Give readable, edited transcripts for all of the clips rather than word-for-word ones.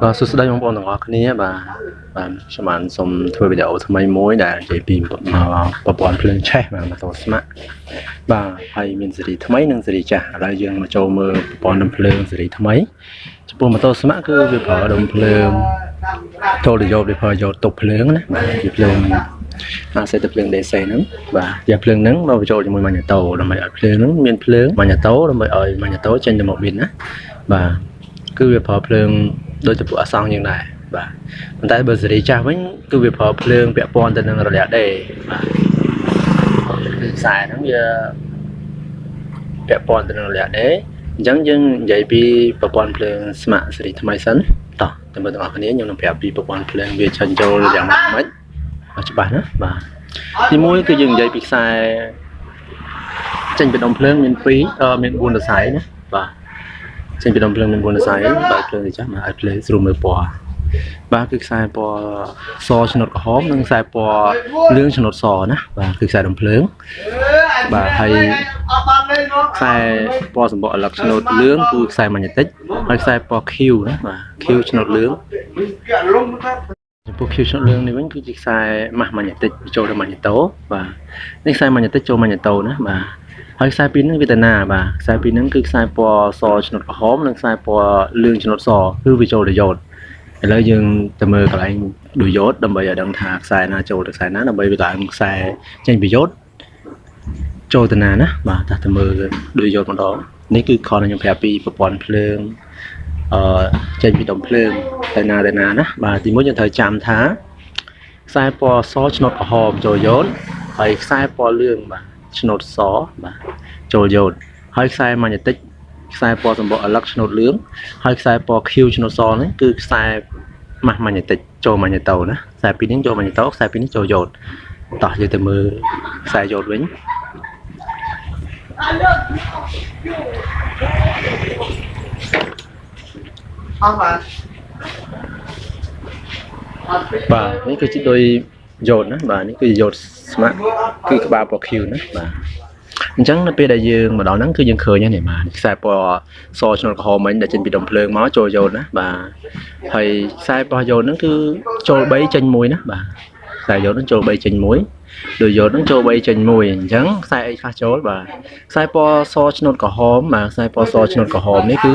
បាទសួស្តីបងប្អូនទាំងអស់គ្នាបាទបាទខ្ញុំបានសូមធ្វើវីដេអូថ្មីមួយដែលនិយាយពីប្រព័ន្ធភ្លើងឆេះបាទម៉ូតូស្មាក់បាទហើយមានស៊េរីថ្មីនិងស៊េរីចាស់ឥឡូវយើងមកចូលមើលប្រព័ន្ធភ្លើងស៊េរីថ្មីចំពោះម៉ូតូស្មាក់គឺវាប្រើដុំភ្លើងចូលទៅយកវាប្រើយកទប់ភ្លើងណាបាទវាភ្លើងអាសេទៅភ្លើង DC ហ្នឹងបាទយកភ្លើងហ្នឹងមកបញ្ចូលជាមួយម៉ាញ៉ាតូដើម្បីឲ្យភ្លើងហ្នឹងមានភ្លើងម៉ាញ៉ាតូដើម្បីឲ្យម៉ាញ៉ាតូចេញទៅមកប៊ីនណាបាទគឺវាប្រើភ្លើងដូចទៅពួកអាសង់យ៉ាងដែរបាទប៉ុន្តែបើសេរីចាស់វិញគឺវាប្រើភ្លើងពាក់ព័ន្ធទៅនឹងរលះដេបាទគឺខ្សែហ្នឹងវាពាក់ព័ន្ធទៅនឹងរលះដេអញ្ចឹងយើងនិយាយពីប្រព័ន្ធភ្លើងស្មាក់សេរីថ្មីសិនតោះទៅមើលទាំងអស់គ្នាខ្ញុំនឹងប្រាប់ពីប្រព័ន្ធភ្លើងវាចេញចូលយ៉ាងម៉េចច្បាស់ណាបាទទីមួយគឺយើងនិយាយពីខ្សែចេញពីដុំភ្លើងមាន2មាន4សរសៃណាបាទចេញពីដុំភ្លើងមាន4សរសៃបើភ្លើងទៅចាស់មកឲ្យភ្លើងស្រួលមើលពណ៌បាទគឺខ្សែពណ៌សឆ្នុតក្រហមនិងខ្សែពណ៌លឿងឆ្នុតសណាបាទគឺខ្សែដុំភ្លើងបាទហើយខ្សែពណ៌សម្បកឪឡឹកឆ្នុតលឿងគឺខ្សែម៉ាញ៉េទិកហើយខ្សែពណ៌ខៀវណាបាទខៀវឆ្នុតលឿងចំពោះខៀវឆ្នុតលឿងនេះវិញគឺជាខ្សែម៉ាស់ម៉ាញ៉េទិកចូលទៅម៉ាញ៉េតូបាទនេះខ្សែម៉ាញ៉េទិកចូលម៉ាញ៉េតូណាបាទហើយខ្សែពីរហ្នឹងវាទៅណាបាទខ្សែពីរហ្នឹងគឺខ្សែពណ៌សឆ្នុតក្រហមនិងខ្សែពណ៌លឿងឆ្នុតសគឺវាចូលទៅយ៉ូតឥឡូវយើងទៅមើលកន្លែងដូចយ៉ូតដើម្បីឲ្យដឹងថាខ្សែណាចូលទៅខ្សែណាដើម្បីវាឡើងខ្សែចេញពីយ៉ូតចូលទៅណាណាបាទតោះទៅមើលដូចយ៉ូតម្ដងនេះគឺខនខ្ញុំប្រាប់ពីប្រព័ន្ធភ្លើងចេញពីដុំភ្លើងទៅណាទៅណាណាបាទទីមួយយើងត្រូវចាំថាខ្សែពណ៌សឆ្នុតក្រហមចូលយ៉ូតហើយខ្សែពណ៌លឿងបាទឆ្នុតសបាទចូលយ៉ូតហើយខ្សែម៉ាញ៉េទិកខ្សែពណ៌សម្បកឪឡឹកឆ្នុតលឿងហើយខ្សែពណ៌ខៀវឆ្នុតសនេះគឺខ្សែម៉ាស់ម៉ាញ៉េទិកចូលម៉ាញ៉េតូណាខ្សែពីរនេះចូលម៉ាញ៉េតូខ្សែពីរនេះចូលយ៉ូតតោះយើងទៅមើលខ្សែយ៉ូតវិញបាទនេះគឺជាដោយយ៉ូតណាបាទនេះគឺយ៉ូតស្មាក់គឺក្បាលពណ៌ខៀវណាបាទអញ្ចឹងនៅពេលដែលយើងមកដល់ហ្នឹងគឺយើងឃើញហ្នឹងបាទខ្សែពណ៌សឆ្នុតក្រហមមិញដែលចេញពីដុំភ្លើងមកចូលយ៉ូតណាបាទហើយខ្សែពណ៌យ៉ូតហ្នឹងគឺចូល3ចេញ1ណាបាទខ្សែយ៉ូតហ្នឹងចូល3ចេញ1ដោយយ៉ូតហ្នឹងចូល3ចេញ1អញ្ចឹងខ្សែអីខ្លះចូលបាទខ្សែពណ៌សឆ្នុតក្រហមបាទខ្សែពណ៌សឆ្នុតក្រហមនេះគឺ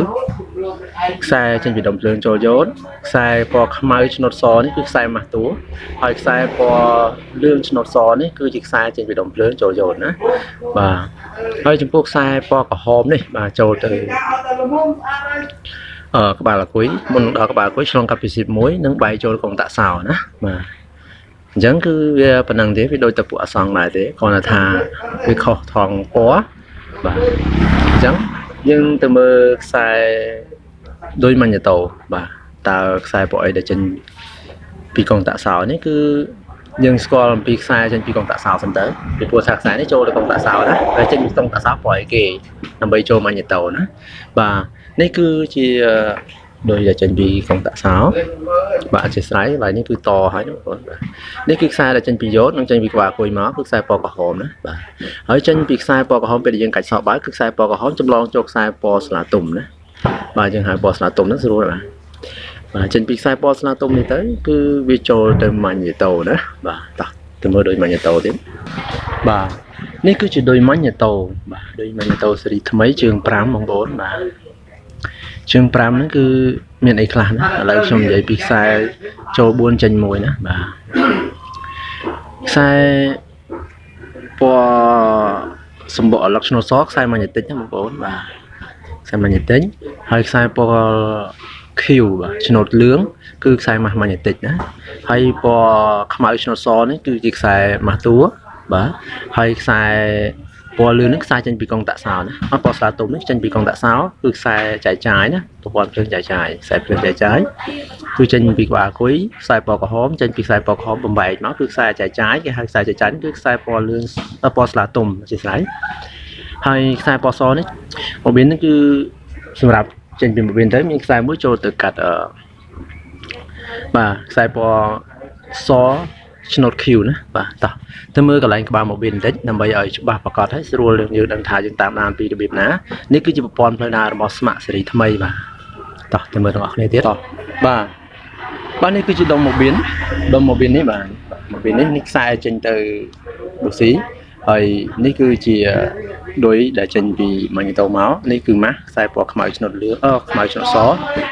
ខ្សែចេញពីដុំភ្លើងចូលយ៉ូតខ្សែពណ៌ខ្មៅឆ្នុតសនេះគឺខ្សែម៉ាស់តួហើយខ្សែពណ៌លឿងឆ្នុតសនេះគឺជាខ្សែចេញពីដុំភ្លើងចូលយ៉ូតណាបាទហើយចំពោះខ្សែពណ៌ក្រហមនេះបាទចូលទៅក្បាលអាគុយមុនដល់ក្បាលអាគុយឆ្លងកាត់ពីស៊ីបមួយនិងបែកចូលកុងតាក់សោណាបាទអញ្ចឹងគឺវាប៉ុណ្ណឹងទេវាដូចតែពួកអសង្ឃដែរទេគ្រាន់តែថាវាខុសថងពណ៌បាទអញ្ចឹងយើងទៅមើលខ្សែដោយម៉ាញ៉េតូបាទតើខ្សែពណ៌អីដែលចេញពីកុងតាក់សោនេះគឺយើងស្គាល់អំពីខ្សែចេញពីកុងតាក់សោសិនទៅពីព្រោះថាខ្សែនេះចូលទៅកុងតាក់សោណាហើយចេញពីកុងតាក់សោពណ៌អីគេដើម្បីចូលម៉ាញ៉េតូណាបាទនេះគឺជាដោយដែលចេញពីកុងតាក់សោបាទអធិស្ឋានបាទនេះគឺតហើយបងប្អូនបាទនេះគឺខ្សែដែលចេញពីយ៉ូតនិងចេញពីក្បាលគុយមកគឺខ្សែពណ៌ក្រហមណាបាទហើយចេញពីខ្សែពណ៌ក្រហមពេលដែលយើងកាច់សក់បើគឺខ្សែពណ៌ក្រហមចម្លងចូលខ្សែពណ៌ស្លាទុំណាបាទយើងហៅពណ៌ស្លាទុំហ្នឹងស្រួលបាទបាទចេញពីខ្សែពណ៌ស្លាទុំនេះទៅគឺវាចូលទៅម៉ាញ៉េតូណាបាទតោះទៅមើលដូចម៉ាញ៉េតូទៀតបាទនេះគឺជាដូចម៉ាញ៉េតូបាទដូចម៉ាញ៉េតូស៊េរីថ្មីជើង5បងប្អូនបាទជើង5ហ្នឹងគឺមានអីខ្លះណាឥឡូវខ្ញុំនិយាយពីខ្សែចូល4ចេញ1ណាបាទខ្សែពណ៌សម្បកឪឡឹកឆ្នុតសខ្សែម៉ាញ៉េទិកណាបងប្អូនបាទខ្សែម៉ាញ៉េទិកហើយខ្សែពណ៌ខៀវបាទឆ្នុតលឿងគឺខ្សែម៉ាស់ម៉ាញ៉េទិកណាហើយពណ៌ខ្មៅឆ្នុតសនេះគឺជាខ្សែម៉ាស់តួបាទហើយខ្សែពណ៌លឿងនេះខ្សែចេញពីកុងតាក់សោណាអត់ពណ៌ស្លាទុំនេះចេញពីកុងតាក់សោគឺខ្សែចែកចាយណាប្រព័ន្ធភ្លើងចែកចាយខ្សែភ្លើងចែកចាយគឺចេញពីក្បាលគុយខ្សែពណ៌ក្រហមចេញពីខ្សែពណ៌ក្រហមបំបែកមកគឺខ្សែចែកចាយគេហៅខ្សែចែកចាយគឺខ្សែពណ៌លឿងពណ៌ស្លាទុំជាស្រ័យហើយខ្សែពណ៌សនេះបបៀននេះគឺសម្រាប់ចេញពីបបៀនទៅមានខ្សែមួយចូលទៅកាត់បាទខ្សែពណ៌សឆ្នុតខៀវណាបាទតោះទៅមើលកន្លែងក្បាលម៉ូប៊ីនបន្តិចដើម្បីឲ្យច្បាស់ប្រកបហើយស្រួលយើងដឹងថាយើងតាមដានពីរបៀបណានេះគឺជាប្រព័ន្ធផ្លូវដើររបស់ស្មាក់ស៊េរីថ្មីបាទតោះទៅមើលទាំងអស់គ្នាទៀតតោះ បាទបាទនេះគឺជាដុំម៉ូប៊ីនដុំម៉ូប៊ីននេះបាទម៉ូប៊ីននេះនេះខ្សែចេញទៅប៊ូស៊ីហើយនេះគឺជាឌុយដែលចេញពីម៉ាញ៉េតូមកនេះគឺម៉ាស់ខ្សែពណ៌ខ្មៅឆ្នុតលឿងអឺខ្មៅឆ្នុតស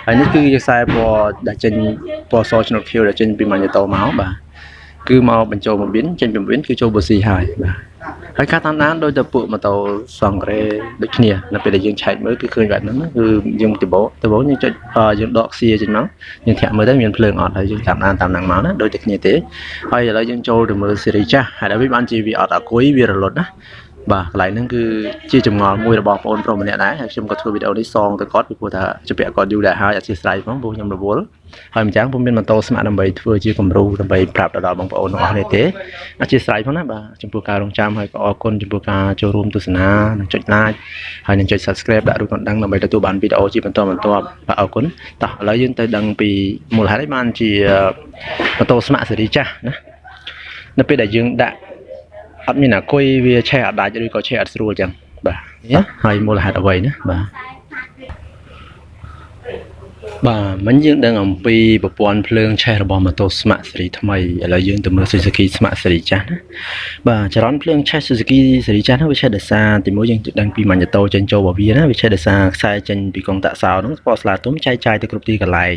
ហើយនេះគឺខ្សែពណ៌ដែលចេញពណ៌សឆ្នុតខៀវដែលចេញពីម៉ាញ៉េតូមកបាទគឺមកបញ្ចូលម៉ូប៊ីនចេញពីម៉ូប៊ីនគឺចូលប៊ូស៊ីហើយបាទហើយការតាមដានដោយតែពួកម៉ូតូសង្ក្រេដូចគ្នានៅពេលដែលយើងឆែកមើលគឺឃើញបែបហ្នឹងគឺយើងដបូយើងចុចយើងដកសៀចេញមកយើងធាក់មើលទៅមានភ្លើងអត់ហើយយើងតាមដានតាមហ្នឹងមកណាដូចតែគ្នាទេហើយឥឡូវយើងចូលទៅមើលស៊េរីចាស់ហើយដល់វាបានជាវាអត់អាគុយវារលត់ណាបាទកន្លែងហ្នឹងគឺជាចម្ងល់មួយរបស់បងប្អូនប្រុសម្នាក់ដែរហើយខ្ញុំក៏ធ្វើវីដេអូនេះសងទៅគាត់ពីព្រោះថាជពាក់គាត់យូរដែរហើយអធិស្ឋានផងព្រោះខ្ញុំរវល់ហើយម្យ៉ាងពុំមានម៉ូតូស្មាក់ដើម្បីធ្វើជាគំរូដើម្បីប្រាប់ដល់បងប្អូនទាំងអស់គ្នាទេអធិស្ឋានផងណាបាទចំពោះការរងចាំហើយក៏អរគុណចំពោះការចូលរួមទស្សនានិងចុច like ហើយនឹងចុច Subscribe ដាក់រូបកណ្ដឹងដើម្បីទទួលបានវីដេអូជាបន្តបន្ទាប់បាទអរគុណតោះឥឡូវយើងទៅដឹងពីមូលហេតុអីបានជាម៉ូតូស្មាក់ស៊េរីចាស់ណានៅពេលដែលយើងដាក់អត់មានអាគុយវាឆេះអត់ដាច់ឬក៏ឆេះអត់ស្រួលចឹងបាទហើយមូលហេតុអ្វីណាបាទបាទមិញយើងដឹងអំពីប្រព័ន្ធភ្លើងឆេះរបស់ម៉ូតូស្មាក់ស៊េរីថ្មីឥឡូវយើងទៅមើល Suzuki ស្មាក់ស៊េរីចាស់ណាបាទចរន្តភ្លើងឆេះ Suzuki ស៊េរីចាស់ហ្នឹងវាឆេះដោយសារទីមួយយើងដឹងពីម៉ាញ៉េតូចេញចូលរបស់វាណាវាឆេះដោយសារខ្សែចេញពីកុងតាក់សោហ្នឹងស្ពតស្លាទុំចែកចាយទៅគ្រប់ទីកន្លែង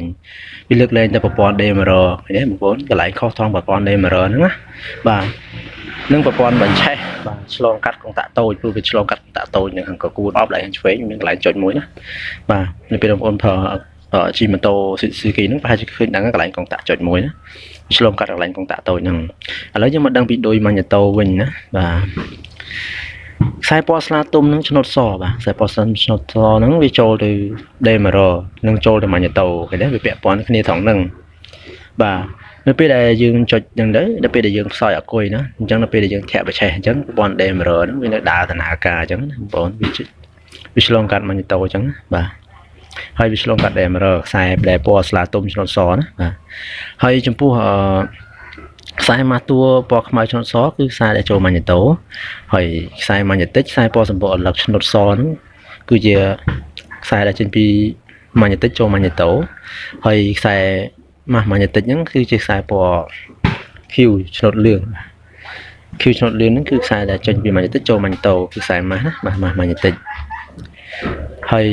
វាលើកលែងតែប្រព័ន្ធ DMR ឃើញទេបងប្អូនកន្លែងខុសថងប្រព័ន្ធ DMR ហ្នឹងណាបាទនឹងប្រព័ន្ធបញ្ឆេះបាទឆ្លងកាត់កុងតាក់តូចព្រោះវាឆ្លងកាត់កុងតាក់តូចនៅខាងកគួនអបឡើងខាងឆ្វេងមានកន្លែងចុចមួយណាបាទនៅពេលបងប្អូនប្រើជិះម៉ូតូ Suzuki ហ្នឹងប្រហែលជាឃើញដឹងកន្លែងកុងតាក់ចុចមួយណាឆ្លងកាត់កន្លែងកុងតាក់តូចហ្នឹងឥឡូវយើងមកដឹងពីឌុយម៉ាញ៉េតូវិញណាបាទខ្សែពណ៌ស្លាទុំហ្នឹងឆ្នុតសបាទខ្សែពណ៌ស្លាឆ្នុតសហ្នឹងវាចូលទៅ DMR និងចូលទៅម៉ាញ៉េតូឃើញទេវាពាក់ព័ន្ធគ្នាត្រង់ហ្នឹងបាទនៅពេលដែលយើងចុចហ្នឹងទៅដល់ពេលដែលយើងផ្សោយអាគុយណាអញ្ចឹងដល់ពេលដែលយើងធាក់បច្ឆេះអញ្ចឹងប្រព័ន្ធ DMR ហ្នឹងវានៅដើរដំណើរការអញ្ចឹងណាបងប្អូនវាឆ្លងកាត់ម៉ាញ៉េតូអញ្ចឹងណាបាទហើយវាឆ្លងកាត់ DMR ខ្សែដែលពណ៌ស្លាទុំឆ្នុតសណាបាទហើយចំពោះអឺខ្សែម៉ាស់តួពណ៌ខ្មៅឆ្នុតសគឺខ្សែដែលចូលម៉ាញ៉េតូហើយខ្សែម៉ាញ៉េទិកខ្សែពណ៌សម្បុរអលឹកឆ្នុតសហ្នឹងគឺជាខ្សែដែលចេញពីម៉ាញ៉េទិកចូលម៉ាញ៉េតូហើយខ្សែម៉ាស់ម៉ាញ៉េទិកហ្នឹងគឺជាខ្សែពណ៌ខៀវឆ្នុតលឿងខៀវឆ្នុតលឿងហ្នឹងគឺខ្សែដែលចេញពីម៉ាញ៉េទិកចូលម៉ាញ៉េតូគឺខ្សែម៉ាស់ណាបាទម៉ាស់ម៉ាញ៉េទិកហើយ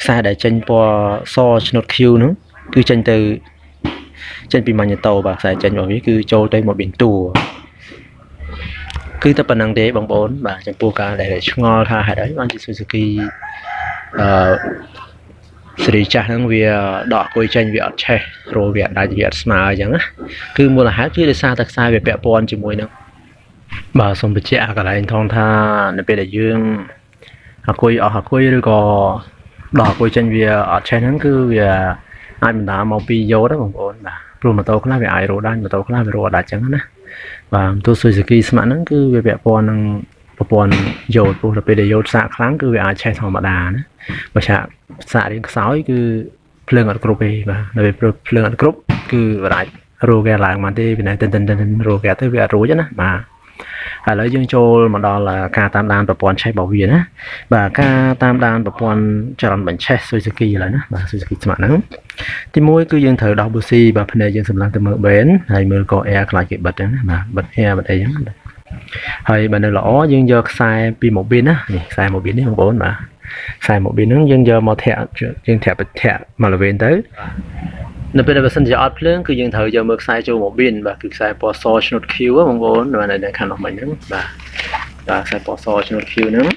ខ្សែដែលចេញពណ៌សឆ្នុតខៀវហ្នឹងគឺចេញទៅចេញពីម៉ាញ៉េតូបាទខ្សែចេញរបស់វាគឺចូលទៅមកប៊ីនតួគឺតែប៉ុណ្្នឹងទេបងប្អូនបាទចំពោះការដែលឆ្ងល់ថាហេតុអីបានជា Suzuki អឺស៊េរីចាស់ហ្នឹងវាដកគុយចេញវាអត់ឆេះរោវាអត់ដាច់វាអត់ស្មើអញ្ចឹងណាគឺមូលហេតុគឺដោយសារតែខ្សែវាពាក់ព័ន្ធជាមួយនឹងបាទសូមបញ្ជាក់កន្លែងថងថានៅពេលដែលយើងអាគុយអស់អាគុយឬក៏ដកអាគុយចេញវាអត់ឆេះហ្នឹងគឺវាអាចបណ្ដាលមកពីយោតណាបងប្អូនបាទព្រោះម៉ូតូខ្លះវាអាចរោដាច់ម៉ូតូខ្លះវារោអត់ដាច់ចឹងណាបាទទោះ Suzuki ស្មាក់ហ្នឹងគឺវាពាក់ព័ន្ធនឹងប្រព័ន្ធយោតព្រោះដល់ពេលដែលយោតសាកខ្លាំងគឺវាអាចឆេះធម្មតាណាបើឆាកសាករៀងខ្សោយគឺភ្លើងអត់គ្រប់ទេបាទដល់ពេលភ្លើងអត់គ្រប់គឺអាចរោគេឡើងមកទេពីណាតិនតិនតិនរោគេទៅវាអត់រួចណាបាទឥឡូវយើងចូលមកដល់ការតាមដានប្រព័ន្ធឆេះរបស់វាណាបាទការតាមដានប្រព័ន្ធចរន្តបញ្ឆេះ Suzuki ឥឡូវណាបាទ Suzuki ស្មាក់ហ្នឹងទីមួយគឺយើងត្រូវដោះប៊ូស៊ីបាទភ្នែកយើងសម្លឹងទៅមើលបេនហើយមើលក air ខ្លាចគេបិទហ្នឹងណាបាទបិទ air បិទអីហ្នឹងហើយបើនៅល្អយើងយកខ្សែពីម៉ូប៊ីនណានេះខ្សែម៉ូប៊ីននេះបងប្អូនបាទខ្សែម៉ូប៊ីនហ្នឹងយើងយកមកធាក់យើងធាក់ធាក់មកល្វែងទៅនៅពេលដែលបើសិនជាអត់ភ្លើងគឺយើងត្រូវយកមើលខ្សែចូលម៉ូប៊ីនបាទគឺខ្សែពណ៌សឆ្នុតខៀវបងប្អូនបាទនៅខាងនោះមិញហ្នឹងបាទបាទខ្សែពណ៌សឆ្នុតខៀវហ្នឹង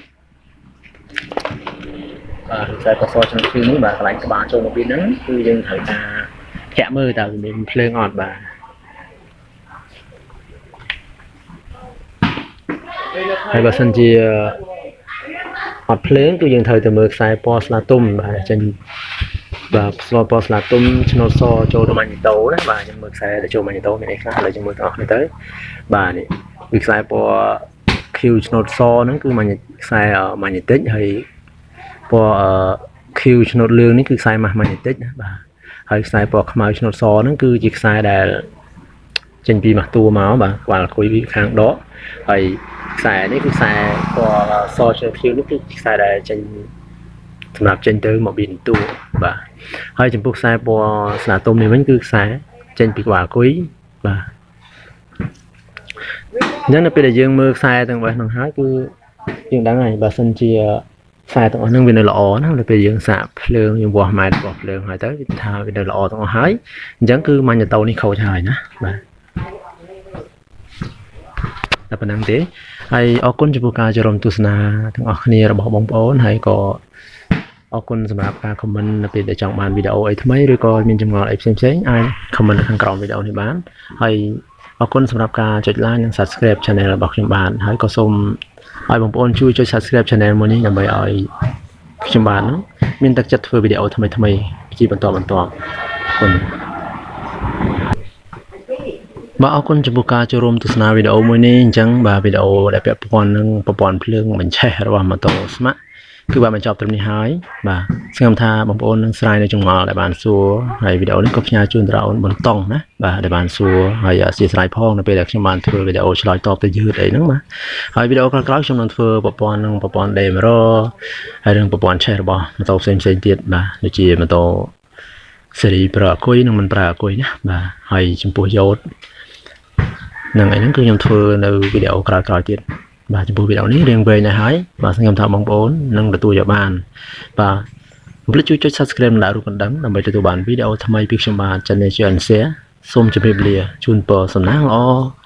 បាទខ្សែពណ៌សឆ្នុតខៀវនេះបាទកន្លែងក្បាលចូលម៉ូប៊ីនហ្នឹងគឺយើងត្រូវការធាក់មើលតើវាមានភ្លើងអត់បាទហើយបើសិនជាអត់ភ្លើងគឺយើងត្រូវទៅមើលខ្សែពណ៌ស្លាទុំបាទចេញបាទស្លាពណ៌ស្លាទុំឆ្នោតសចូលទៅម៉ាញ៉េតូណាបាទយើងមើលខ្សែដែលចូលម៉ាញ៉េតូមានអីខ្លះឥឡូវយើងមើលទាំងអស់គ្នាទៅបាទនេះគឺខ្សែពណ៌ខៀវឆ្នោតសហ្នឹងគឺម៉ាញ៉េខ្សែម៉ាញ៉េទិកហើយពណ៌ខៀវឆ្នោតលឿងនេះគឺខ្សែម៉ាស់ម៉ាញ៉េទិកណាបាទហើយខ្សែពណ៌ខ្មៅឆ្នោតសហ្នឹងគឺជាខ្សែដែលចេញពីម៉ាស់តួមកបាទក្បាលគុយខាងដកហើយខ្សែនេះគឺខ្សែពណ៌សឆ្នោតខៀវនេះគឺខ្សែដែលចេញ សម្រាប់ចេញទៅមកប៊ីនតួបាទហើយចំពោះខ្សែពណ៌ស្នាទុំនេះវិញគឺខ្សែចេញពីក្បាលអាគុយបាទអញ្ចឹងនៅពេលដែលយើងមើលខ្សែទាំងអស់ហ្នឹងហើយគឺយើងដឹងហើយបើសិនជាខ្សែទាំងអស់ហ្នឹងវានៅល្អណានៅពេលយើងសាកភ្លើងយើងវាស់ម៉ែត្ររបស់ភ្លើងហើយទៅវាថាវានៅល្អទាំងអស់ហើយអញ្ចឹងគឺម៉ាញ់តូនេះខូចហើយណាបាទតែប៉ុណ្្នឹងទេហើយអរគុណចំពោះការចូលរួមទស្សនាទាំងអស់គ្នារបស់បងប្អូនហើយក៏អរគុណសម្រាប់ការ comment នៅពេលដែលចង់បានវីដេអូអីថ្មីឬក៏មានចម្ងល់អីផ្សេងៗអាច comment នៅខាងក្រោមវីដេអូនេះបានហើយអរគុណសម្រាប់ការចុច like និង Subscribe Channel របស់ខ្ញុំបានហើយក៏សូមឲ្យបងប្អូនជួយចុច Subscribe Channel មួយនេះដើម្បីឲ្យខ្ញុំបាទនោះមានទឹកចិត្តធ្វើវីដេអូថ្មីៗជាបន្តបន្ទាប់អរគុណបាទអរគុណចំពោះការចូលរួមទស្សនាវីដេអូមួយនេះអញ្ចឹងបាទវីដេអូដែលពាក់ព័ន្ធនឹងប្រព័ន្ធភ្លើងបញ្ឆេះរបស់ម៉ូតូស្មាក់គឺបាទបញ្ចប់ត្រឹមនេះហើយបាទសង្ឃឹមថាបងប្អូននឹងស្រាយនៅចម្ងល់ដែលបានសួរហើយវីដេអូនេះក៏ផ្ញើជូនដល់អូនបន្តណាបាទដែលបានសួរហើយអធ្យាស្រ័យផងនៅពេលដែលខ្ញុំបានធ្វើវីដេអូឆ្លើយតបទៅយឺតអីហ្នឹងបាទហើយវីដេអូក្រោយៗខ្ញុំនឹងធ្វើប្រព័ន្ធនឹងប្រព័ន្ធ D100 ហើយនឹងប្រព័ន្ធឆេះរបស់ម៉ូតូផ្សេងៗទៀតបាទដូចជាម៉ូតូស៊េរីប្រើអាគុយនិងមិនប្រើអាគុយណាបាទហើយចំពោះយ៉ូតនឹងអីហ្នឹងគឺខ្ញុំធ្វើនៅវីដេអូក្រោយៗទៀតបាទចំពោះវីដេអូនេះរៀងវែងដែរហើយបាទសង្ឃឹមថាបងប្អូននឹងទទួលយកបានបាទកុំភ្លេចជួយចុច Subscribe និងដាក់រូបកណ្ដឹងដើម្បីទទួលបានវីដេអូថ្មីពីខ្ញុំបាទ Channel ជា and Share សូមជម្រាបលាជូនពរសំណាងល្អ។